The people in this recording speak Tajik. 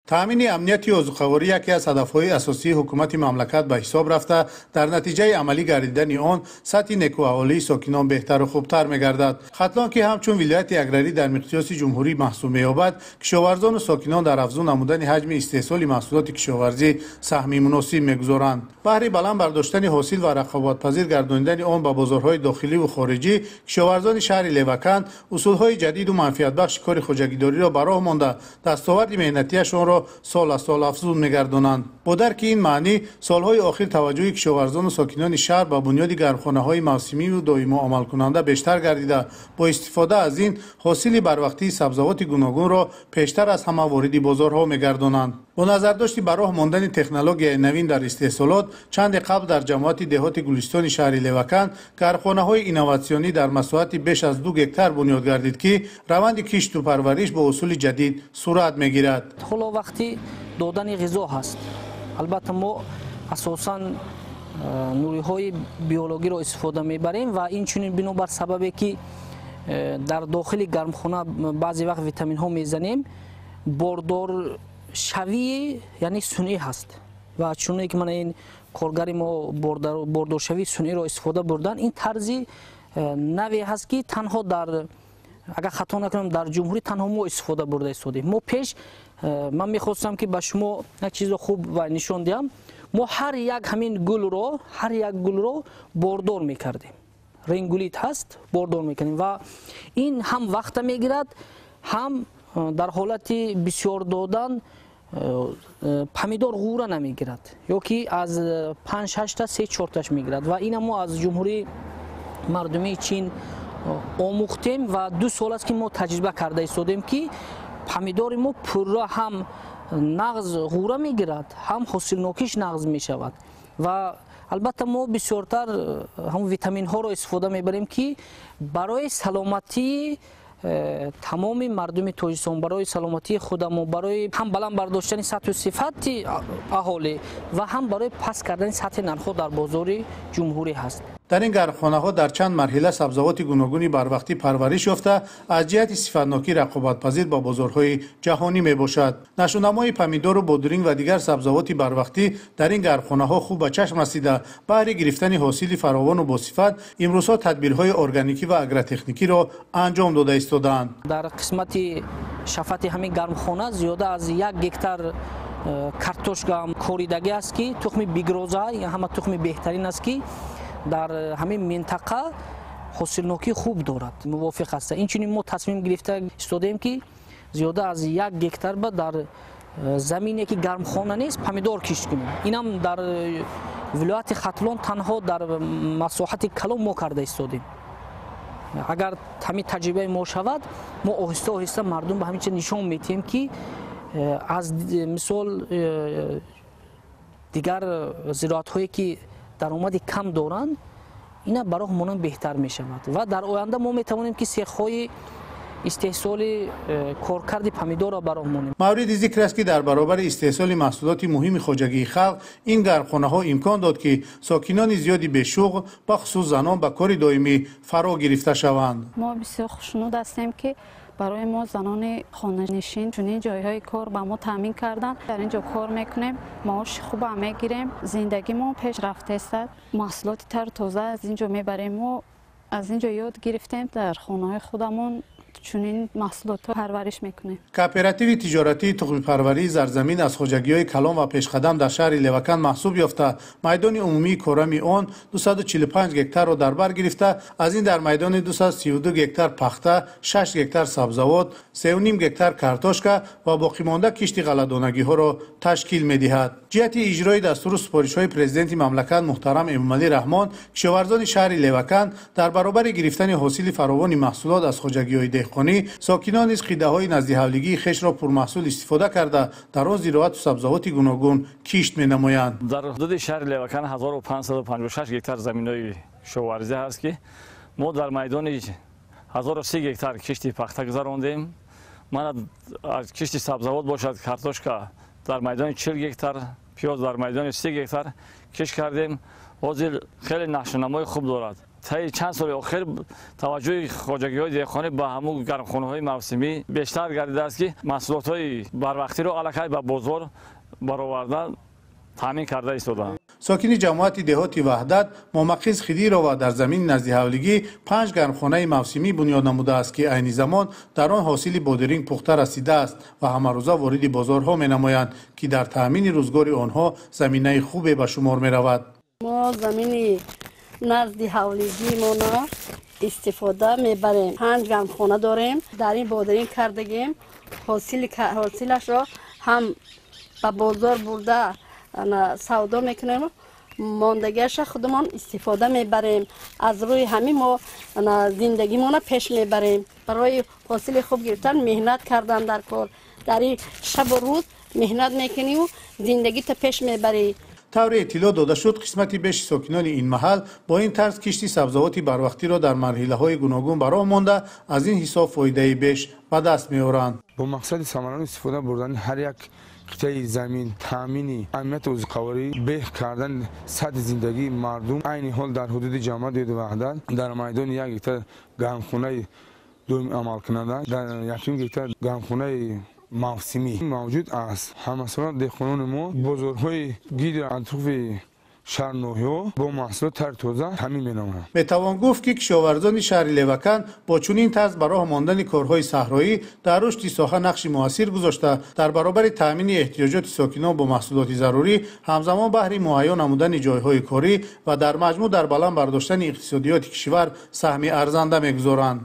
Таъмини амнияти озуқаворӣ яке аз ҳадафҳои асосии ҳукумати мамлакат ба ҳисоб рафта, дар натиҷаи амалӣ гардидани он сатҳи некӯаҳолии сокинон беҳтару хубтар мегардад. Хатлон, ки ҳамчун вилояти аграрӣ дар миқёси ҷумҳурӣ маҳсуб меёбад, кишоварзону сокинон дар афзун намудани ҳаҷми истеҳсоли маҳсулоти кишоварзӣ саҳми муносиб мегузоранд. Баҳри баланд бардоштани ҳосил ва рақобатпазир гардонидани он ба бозорҳои дохиливу хориҷӣ, кишоварзони шаҳри Леваканд усулҳои ҷадиду манфиатбахши кори хоҷагидориро ба роҳ монда, дастоварди меҳнатиашонро сол аз сол афзун мегардонанд. Бо дарки ин маънӣ, солҳои охир таваҷҷӯҳи кишоварзону сокинони шаҳр ба бунёди гармхонаҳои мавсимиву доимо амалкунанда бештар гардида, бо истифода аз ин ҳосили барвақтии сабзавоти гуногунро пештар аз ҳама вориди бозорҳо мегардонанд. Бо назардошти ба роҳ мондани технологияи навин дар истеҳсолот, чанде қабл дар ҷамоати деҳоти Гулистони шаҳри Леваканд гармхонаҳои инноватсионӣ дар масоҳати беш аз 2 гектар бунёд гардид, ки раванди кишту парвариш бо усули ҷадид сурат мегирад. Ҳоло вақти додани ғизо ҳаст. Албатта, мо асосан нуриҳои биологиро истифода мебарем ва инчунин бинобар сабабе ки дар дохили гармхона баъзе вақт витаминҳо мезанем, бордоршавии яъне сунъӣ ҳаст ва чуне ки мана ин коргари мо бордоршавии сунъиро истифода бурдан, ин тарзи наве ҳаст, ки танҳо дар, агар хато накунам, дар ҷумҳурӣ танҳо мо истифода бурда истодем. Мо пеш, ман мехостам, ки ба шумо як чизро хуб ва нишон диҳам. Мо ҳар як ҳамин гулро, ҳар як гулро бордор мекардем, рингулит ҳаст, бордор мекардем ва ин ҳам вақта мегирад, ҳам дар ҳолати бисёр додан помидор ғӯра намегирад ё ки аз панҷ шашта се чорташ мегирад. Ва ина мо аз Ҷумҳурии Мардумии Чин омӯхтем ва 2 сол аст, ки мо таҷриба карда истодем, ки помидори мо пурра ҳам нағз ғӯра мегирад, ҳам ҳосилнокиш нағз мешавад. Ва албатта, мо бисёртар ҳамон витаминҳоро истифода мебарем, ки барои саломатии тамоми мардуми Тоҷикистон, барои саломатии худамо, барои ҳам баланд бардоштани сатҳу сифати аҳолӣ ва ҳам барои паст кардани сатҳи нархҳо дар бозори ҷумҳурӣ ҳаст. Дар ин гармхонаҳо дар чанд марҳила сабзавоти гуногуни барвақтӣ парвариш ёфта, аз ҷиҳати сифатнокӣ рақобатпазир ба бозорҳои ҷаҳонӣ мебошад. Нашъунамои помидору бодиринг ва дигар сабзавоти барвақтӣ дар ин гармхонаҳо хуб ба чашм расида, баҳри гирифтани ҳосили фаровону босифат имрӯзҳо тадбирҳои органикӣ ва агротехникиро анҷом дода истодаанд. Дар қисмати шафати ҳамин гармхона зиёда аз 1 гектар картошка коридагӣ аст, ки тухми бигроза, ҳама тухми беҳтарин аст, ки дар ҳамин минтақа ҳосилнокии хуб дорад, мувофиқ аст. Инчунин мо тасмим гирифта истодаем, ки зиёда аз 1 гектар ба дар замине, ки гармхона нест, помидор кишт кунем. Инам дар вилояти Хатлон танҳо дар масоҳати калон мо карда истодем. Агар ҳамин таҷрибаи мо шавад, мо оҳиста оҳиста мардум ба ҳамин чиз нишон медиҳем, ки аз мисол дигар зироатҳое, ки даромади кам доранд, ина ба роҳ монан беҳтар мешавад. Ва дар оянда мо метавонем, ки сехҳои истеҳсоли коркарди помидорро ба роҳ монем. Мавриди зикр аст, ки дар баробари истеҳсоли маҳсулоти муҳими хоҷагии халқ, ин гармхонаҳо имкон дод, ки сокинони зиёди бешуғл, бахусус занон, ба кори доимӣ фаро гирифта шаванд. Мо бисёр хушнуд ҳастем, ки барои мо, занони хонанишин, чунин ҷойҳои кор ба мо таъмин карданд. Дар ин ҷо кор мекунем, маоши хубам мегирем, зиндагимон пеш рафтааст. Маҳсулоти тару тоза аз ин ҷо мебарем. Мо аз ин ҷо ёд гирифтем, дар хонаҳои худамон чунин маҳсулотҳо парвариш мекунем. Кооперативи тиҷоратии тухмипарварии Зарзамин аз хоҷагиҳои калон ва пешқадам дар шаҳри Леваканд маҳсуб ёфта, майдони умумии корами он 245 гектарро дар бар гирифта, аз ин дар майдони 232 гектар пахта, 6 гектар сабзавот, 3,5 гектар картошка ва боқимонда кишти ғалладонагиҳоро ташкил медиҳад. Ҷиҳати иҷрои дастуру супоришҳои Президенти мамлакат муҳтарам Эмомалӣ Раҳмон, кишоварзони шаҳри Леваканд дар баробари гирифтани ҳосили фаровони маҳсулот аз хоҷагиҳои деҳқонӣ, сокинон низ қитъаҳои наздиҳавлигии хешро пурмаҳсул истифода карда, дар он зироату сабзавоти гуногун кишт менамоянд. Дар ҳудуди шаҳри Леваканд 1556 гектар заминҳои кишоварзӣ ҳаст, ки мо дар майдони 1030 гектар кишти пахта гузарондем. Мана, аз кишти сабзавот бошад, картошка дар майдони 40 гектар, пиёз дар майдони 30 гектар кишт кардем. Ҳозир хеле нашъунамои хуб дорад. Таи чанд соли охир таваҷҷӯҳи хоҷагиҳои деҳқонӣ ба ҳамун гармхонаҳои мавсимӣ бештар гардидааст, ки маҳсулотҳои барвақтиро аллакай ба бозор баровардан таъмин карда истодаанд. Сокини ҷамоати деҳоти Ваҳдат Момақиз Хидирова дар замини назди ҳавлигӣ 5 гармхонаи мавсимӣ бунёд намудааст, ки айни замон дар он ҳосили бодиринг пухта расидааст ва ҳамарӯза вориди бозорҳо менамоянд, ки дар таъмини рӯзгори онҳо заминаи хубе ба шумор меравад. Мо замини назди ҳавлигимона истифода мебарем. 5 гармхона дорем, дар ин бодиринг кардагем. Ҳосилашро ҳам ба бозор бурда савдо мекунем, мондагиаша худамон истифода мебарем. Аз рӯи ҳамин мо зиндагимона пеш мебарем. Барои ҳосили хуб гирифтан меҳнат кардан дар кор. Дар ин шабу рӯз меҳнат мекунию зиндагита пеш мебарӣ. Тавре иттилоъ дода шуд, қисмати беши сокинони ин маҳал бо ин тарз кишти сабзавоти барвақтиро дар марҳилаҳои гуногун ба роҳ монда, аз ин ҳисоб фоидаи беш ба даст меоранд. Бо мақсади самаранок истифода бурдани ҳар як қитъаи замин, таъмини амнияти озуқаворӣ, беҳ кардани сатҳи зиндагии мардум, айни ҳол дар ҳудуди ҷамоати деҳоти Ваҳдат дар майдони 1 гектар гармхонаи доимӣ амалкунанда, дар 1 гектар гармхонаи мавсимӣ мавҷуд аст. Ҳамасола деҳқонони мо бозорҳои гирди атрофи шаҳр ноҳияҳо бо маҳсулот тари тоза таъмин менамоянд. Метавон гуфт, ки кишоварзони шаҳри Леваканд бо чунин тарз ба роҳ мондани корҳои саҳроӣ дар рушди соҳа нақши муассир гузошта, дар баробари таъмини эҳтиёҷоти сокинон бо маҳсулоти зарурӣ, ҳамзамон баҳри муҳайё намудани ҷойҳои корӣ ва дар маҷмӯъ дар баланд бардоштани иқтисодиёти кишвар саҳми арзанда мегузоранд.